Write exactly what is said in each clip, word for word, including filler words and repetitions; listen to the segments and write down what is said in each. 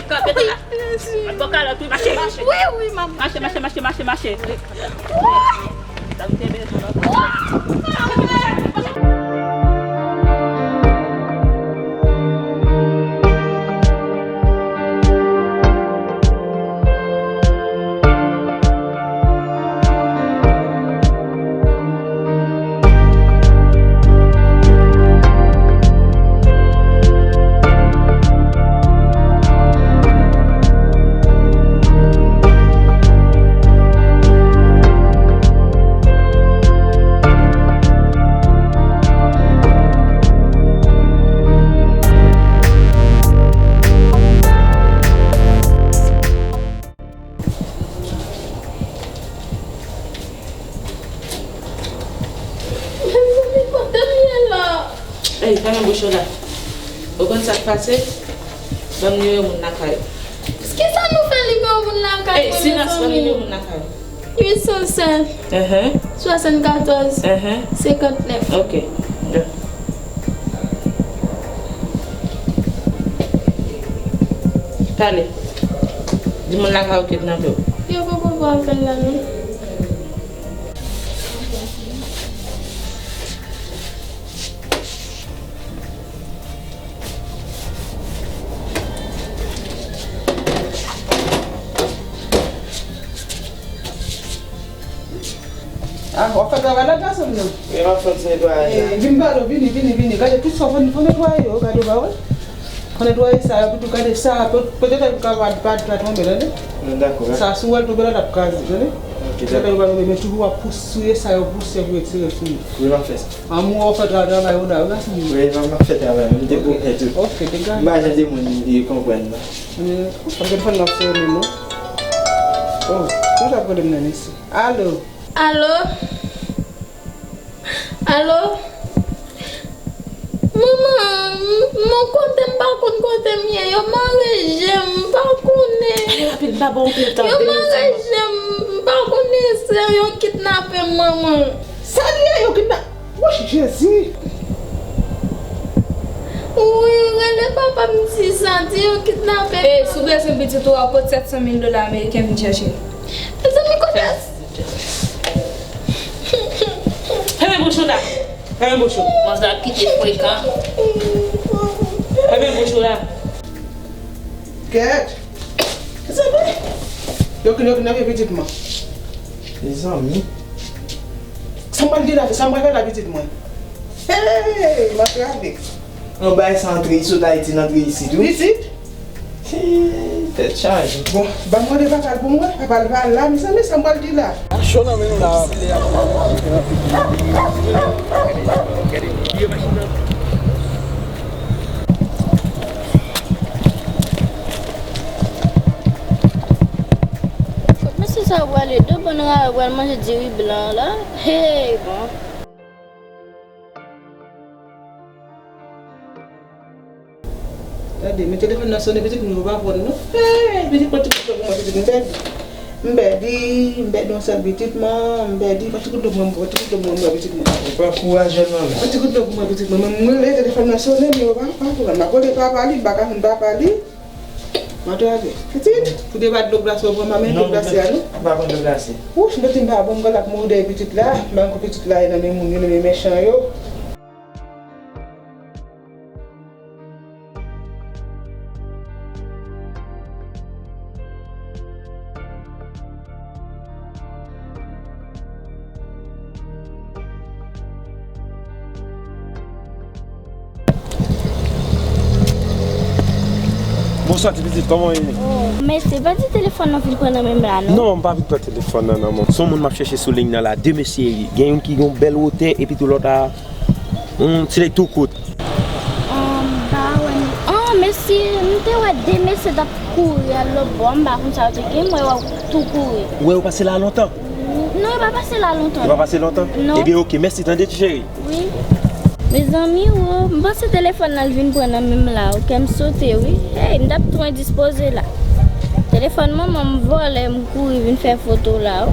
Kanpe, tata. Al bò kalòt, wi, mache, mache. Wi, wi, manman. Mache, mache, mache, mache, mache. Sa m te bezwen lòt. Mezanmi, kote m ye la? Ey, fèmen bouch ou la. Ou konn sa k pase? Ban m nimewo moun lakay ou. Kisa nou fè nimewo moun lakay mwen, mezanmi? Ey, silans, ban m nimewo moun lakay ou. Uit san sèt, swasannkatròz, senkantnèf. Ok. Pale. Di moun lakay ou kidnape w. Yo poko pran apèl la, non. Ah, w ap fè travay la, gason m nan? Wi, m ap fè ti netwayaj la. Eh, vin pale, vini, vini, vini. Gade tout sa w fè, fè netwaye yo, gade w pa wè. Fè netwaye sa yo, epi tou gade sa, pe-, petèt ou ka pa, pa, pa tonbe, tande? Dakò. Sa, si w wè l tonbe la, l ap kraze, tande? Ok, petèt ou pa tonbe, men toujou w ap pou souye sa yo, pouse pou retire sou li. Wi, m ap fè sa. Anmwe w fè tra-, travay ou la, wi, gason m. Wi, m ap fè travay, m te pwomèt ou. Ok, degaje. M pa jan de moun li konprann, non. Eh, ou pa gen fòn nan fè nou, non. Oh, konsa pwoblèm nan isi. Alo? Alo? Alo? Manman, m, m kote m pa konn kote m ye. Yo mare je m, m pa konnen. Pale rapid, m pa ba w anpil tan. Yo mare je m, m pa konnen se yo kidnape m, manman. Sa l ye, yo kidna-, Wouch, Jezi! Wi, rele papa m di sa, di yo kidnape m. Ey, si w bezwen pitit ou a, pot sèt san mil dola ameriken vin chèche l. Mezanmi, kote? Fèmen bouch ou la. Fèmen bouch ou. Manzè ap kite frekan. Fèmen bouch ou la. Kèt! Mezanmi! Yo kin-, yo kidnape pitit mwen. Mezanmi. Sa m pral di la, sa m pral fè la pitit mwen. Hey, m ap rale. Yon bagay sa antre, sot Ayiti, n antre isit, wi. Isit? Hey, tèt chaje. Bon, ban m mande papa l pou m wè. Papa l pa la, mezanmi, sa m pral di la. A cho nan men nou la. Kot mesye sa yo prale? De bann rara pral manje diri blan la. Hey, bon. Tande, men telefòn nan sonnen, pitit mwen yo pa pran non. Hey, pitit mwen, ti kout dlo pou mwen, pitit mwen, m pèdi. M pèdi, m pèdi yon sèl pitit mwen, m pèdi. Yon ti kout dlo pou mwen, yon ti kout dlo pou mwen, pitit mwen. Ou pa kouraje non. Yon ti kout dlo pou mwen, pitit mwen. Men m rele, telefòn nan sonnen, men yo pa, pa pran. M ap rele papa li, m pa ka jwenn papa li. M ap rele. Pitit, pou de ba dlo glase, ou pran, pa men dlo glase a non. Non, m pa pran dlo glase. Wouch, m te di m pa bon, m pral ap mouri dèyè pitit la, m pa konn pitit la, e nan men moun yo, nan men mechan yo. Bonswa, ti pitit, kòman w ye? Oh, mèsi, pa di telefòn nan vin pran nan men m la, non? Non, m pa vin pran telefòn nan nan men w. Se yon moun m ap chèche sou liy nan la, de mesye ye. Gen youn ki gen yon bèl wotè, epi tou lòt la, yon ti nèg tou kout. Ah, m pa wè non. Ah, mesye, m te wè de mesye t ap kouri al lòt bò, m pa konn sa yo te gen, m wè yo tou kouri. Ou wè yo pase la lontan? Non, yo pa pase la lontan. Yo pa pase lontan? Non. Ebyen, oke, mèsi tande, ti cheri. Wi. Mezanmi, wo, m panse telefòn nan l vin pran nan men m la, wi, kè m sote, wi. Hey, m t ap tou endispoze la. Telefòn manman m vòlè, m kouri vin fè foto la, wi.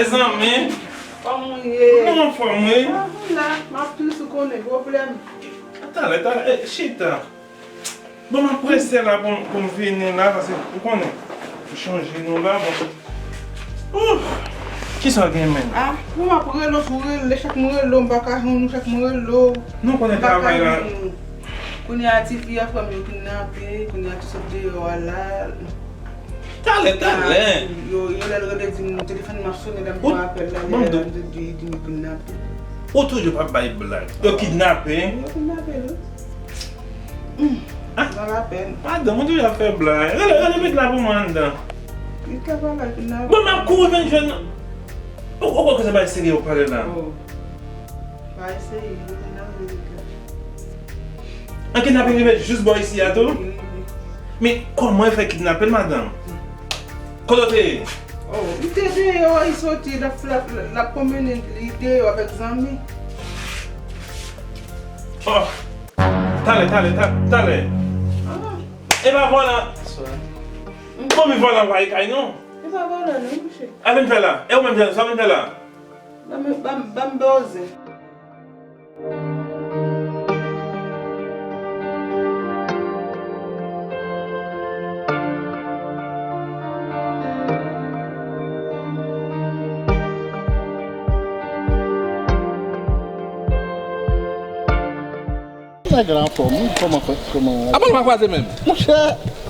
Mezanmi. Kòman w ye? Mwen anfòm, wi. Ah, mwen la, m ap twis, ou konnen, pwoblèm. Talè, talè, eh, chita. Bon, m ap prese la pou, pou m vini la, paske ou konnen, m chanje nou la, bon. Ouf! Kisa w gen, menm? Ah, bon, m ap rele w, sou rele, chak mwen rele w, m pa ka jwenn ou, chak mwen rele w. Nou konnen travay la. Kounye a, ti fi a, frè m yo kidnape, kounye a, ti sot deyò a la. Talè, talè. Yo, yo lè l rele di m, telefòn m ap sonnen, lè m pran apèl la, lè m di, di, di m kidnape. Ou toujou p ap bay blag. Yo kidnape? Yo kidnape l, wi. Hmm. Ah. Nan lapèn. Madanm, ou toujou ap fè blag. Rele, rele Big la pou mwen anndan. Big la pa la, kidnape. Bon, m ap kouri vin jwenn. Ou, ou kwè se bagay serye w pale la? Oh. Bagay serye, wi, nan verite. An kidnaping rive jis bò isi a tou? Wi, wi. Men kòman yo fè kidnape l, madanm? Kote w te ye? Oh, li te deyò, li soti, l ap, l ap, l ap pwomene, li deyò avèk zanmi. Oh, talè, talè, ta-, talè. Ah. E pa vòlè. Bonjou. Bon, men vòlè pa kay non. E pa vòlè non, monchè. A vin fè la. E ou menm, Jan, sa w vin fè la? Ban m, ban m, ban m bouzen. Nèg la anfòm, wi. Kòman fè, kòman... Apa l pa kwaze menm? Monchè,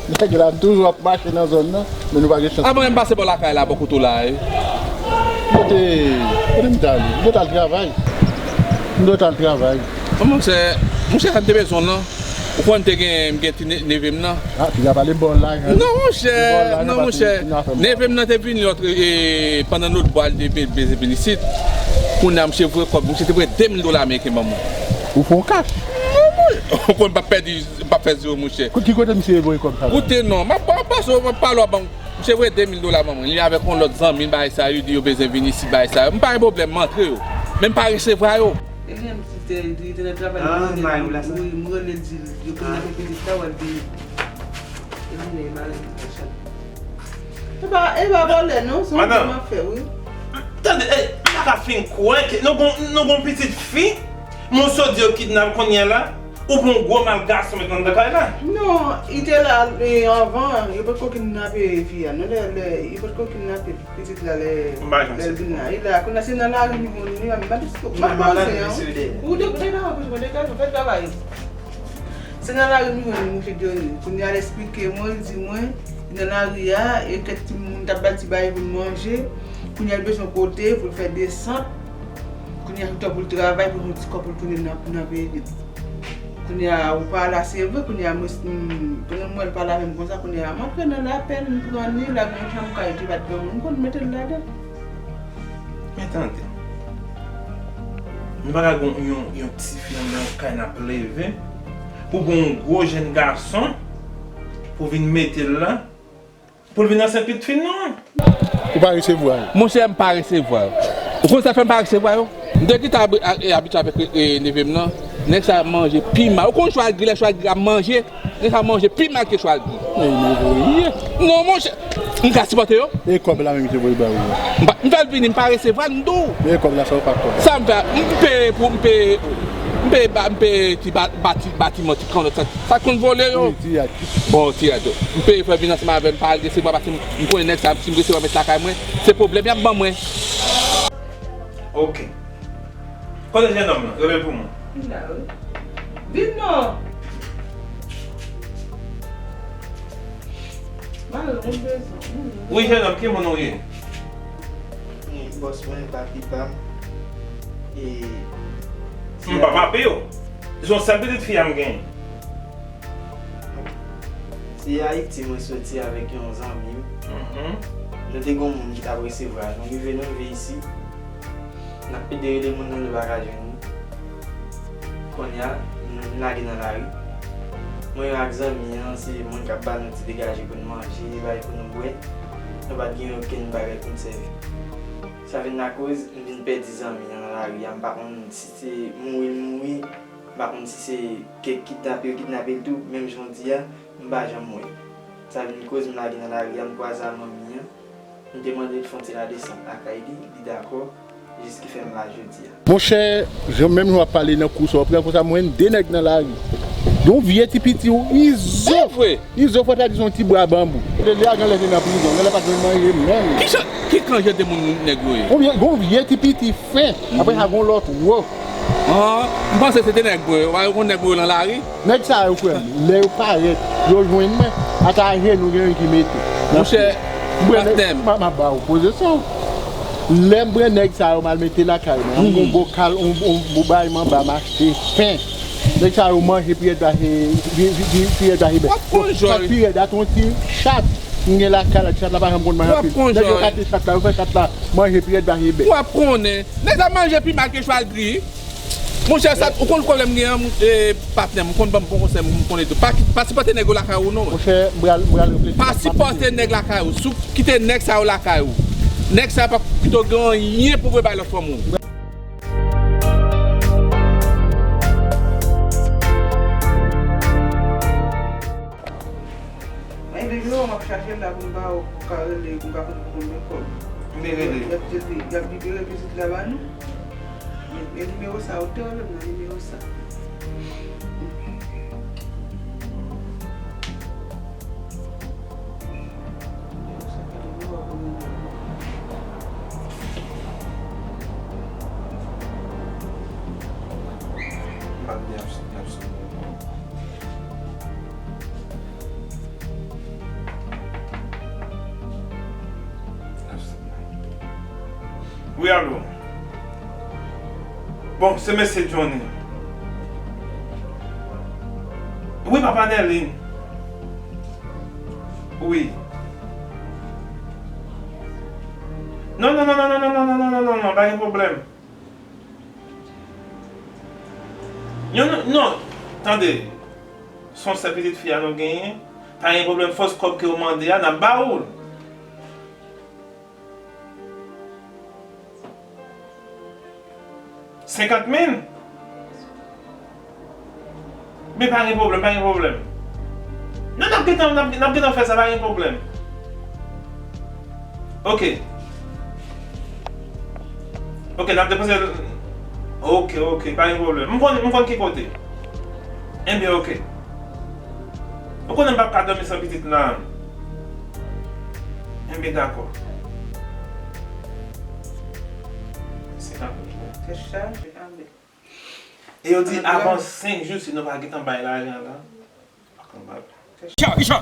nèg la toujou ap mache nan zòn nan, men nou pa gen chans. Apa m pase bò lakay la, bò kote w la, wi. Kote, kote m t ale? M t al travay. M t al travay. Monchè, monchè, sa m te bezwen w lan. Ou konn te gen, m gen ti ne-, neve m nan. Ah, ti gars pale bò la. Non, monchè, non, monchè. Neve m nan te vini lòt, e, pandan lòt bwa, l te be-, bezwen vin isit. Kounye a, misye voye kòb, misye te voye de mil dola ameriken ban mwen. Ou fè yon kach? Non, mwen, ou konn m p ap pèdi, m p ap fè zewo, monchè. Ki kote misye voye kòb sa? Koute non, m ap, m ap pase, m ap pale w ban. Misye voye de mil dola ban mwen. Li avèk yon lòt zanmi l, bagay sa yo, di yo bezwen vin isit, bagay sa yo. M pa gen pwoblèm, m antre yo. Men m pa resevwa yo. E gen ti tè, li te nan travay, li rele, wi, m rele di l, yo kidnape pitit la, w al vini. E vini, e mare li nan chat. E pa, e pa vòlè non, se yon ti m ap fè, wi. Tande, e, m pa ka fin kwè ke nou gon, nou gon pitit fi, moun sot di yo kidnap kounye a la, ou pran yon gwo mal gason met nan kay la. Non, li te la, e, anvan, yo potko kidnape fi a, non, lè, lè, yo potko kidnape pitit la, lè, lè l vin la. Li la, kounye a se nan lari m jwenn li, m pa, m pa panse, an. Ou de, de la, ou de, de, fè travay. Se nan lari m jwenn mouche Johnny. Kounye a l eksplike mwen, l di mwen, nan lari a, e kèk timoun t ap ba l ti bagay pou l manje. Kounye a l bezwen kote pou l fè desant. Kounye a se tan pou l travay, pou l jwenn ti kòb pou l tounen nan, nan peyi li. Kounye a, ou pa la, se vre, kounye a, mwen, m, pandan m wè l pa la menm konsa, kounye a, m antre nan lapèn, m pran li, lage yon chanm kay, epi bat granmoun, m konn mete l ladan. Men tande. Nou pa ka gon yon, yon tifi anndan yon kay n ap leve pou gon yon gwo jèn gason pou vin mete l la, pou l vin ansent pitit fi n non. Ou pa resevwa yo? Monchè, m pa resevwa yo. Ou konn sa fè m pa resevwa yo? M te kite abi-, a-, e, abitye avèk, e, e, neve m nan. Nèg sa manje pi mal. Ou konn chwal gri, lè chwal gri ap manje? Nèg sa manje pi mal ke chwal gri. Men, men, men, men. Non, monchè. M ka sipòte yo? E kòb la menm ki te voye ba ou a? M pa, m fè l vini, m pa resevwa l, m di w. Men e kòb la, sa ou pa kòb la? Sa m fè, m peye pou, m peye, m peye ba, m peye ti ba, bati, batiman, ti kannòt, sa, sa konn vole yo. Wi, ti yad. Bon, ti yad yo. M peye fè vin ansanm avè m, pa al resevwa, paske m, m konnen nèg sa, si m resevwa met lakay mwen, se pwoblèm y ap ban mwen. Ok. Kote jennonm nan? Rele l pou mwen. Li la, wi. Vin non! Mari, mwen bezwen. Wi, jennonm, ki moun ou ye? Bòs mwen, papi pa m. E... M pa papi w. Se yon sèl pitit fi a m genyen. Se Ayiti mwen soti avèk yon zanmi m. Mhm. Nou te gen yon moun ki t ap resevwa nou. Rive nou rive isi, n ap pede rele moun nan, nou pa ka jwenn li. Kounye a, nou vin lage nan lari. Mwen ak zanmi an, se moun k ap ba nou ti degaje pou n manje, bagay pou nou bwè. Nou pa t gen okenn bagay pou n sèvi. Sa vin lakoz, m vin pèdi zanmi an nan lari a. M pa konn si se mouri l mouri, m pa konn si se kèk kidnape yo kidnape l tou, menm jan w di a, m pa janm wè. Sa vin koz m lage nan lari a, m kwaze a manmi an. M te mande l fè yon ti ladesant lakay li, li dakò, jis ki fè m la jodi a. Monchè, jan menm jan w ap pale nan kou sa w pran konsa, m wè de nèg nan lari. Yon vye ti piti w, Izo! Izo fò ta di se yon ti bwa banbou. Lè a genlè te nan prizon, genlè pa t jwenn manje menm. Ki jan, ki kan jan de moun nèg yo ye? Yon vye, yon vye ti piti fen, apre sa gon lòt wo. Ah, m panse se te nèg mwen yo, pa yo konn nèg mwen yo nan lari. Nèg sa yo, frè m, lè yo parèt, yo jwenn mwen, ata ajenou gen youn ki mete. Monchè, patnè m. M ap ba ou pozisyon. Lè m pran nèg sa yo, m al mete lakay mwen. M gon bokal, on, on, on bagay m anba, m achte fen. Nèg sa yo manje pirèt ba se, pi- pi- pi- pirèt ba se bèt. W ap konn jòj. Pirèt, dat yon ti chat. M gen lakay la, chat la pa janm konn manje anpil. W ap konn jòj. Nèg yo kate chat la, yo fè chat la manje pirèt ba se bèt. W ap konnen. Nèg la manje pi mal ke chwal gri. Monchè, sa, ou konn pwoblèm gen an, patnè m, ou konn ban m bon konsèy, m konnen tou. Pa, pa sipòte nèg yo lakay ou non. Monchè, m pral, m pral reflechi. Pa sipòte nèg lakay ou. Si w kite nèg sa yo lakay ou, nèg sa yo p ap kite w gen anyen pou w voye bay lòt fanm ou. Mwen gen nimewo m ap chache l la pou m ba w, pou w ka rele, pou m ka konn pou konbyen kòb. M te rele. Y ap di, y ap libere pitit la ba nou. Men, men nimewo sa, ou te rele m nan nimewo sa. Nimewo sa, pa nimewo a pou rele m. M pa t gen absent, absent. Wi, alo. Bon, se mesye Johnny. Wi, papa Nerlin. Wi. Non, non, non, pa gen pwoblèm. Non, non, non, tande. Se yon sèl pitit fi a nou genyen. Pa gen pwoblèm, fòs kòb ke w mande a, n ap ba ou l. Senkant mil? Men pa gen pwoblèm, pa gen pwoblèm. Non, n ap gentan, n ap, n ap gentan fè sa, pa gen pwoblèm. Ok. Ok, n ap depoze l. Ok, ok, pa gen pwoblèm. M konn, m konn ki kote. Enben, ok. Ou konnen m p ap ka dòmi san pitit la. Enben, dakò. Se pa pwoblèm. Tèt chaje, anben. E yo di avan senk jou, si nou pa gentan bay lajan la, pa konn bay. Icha, Icha!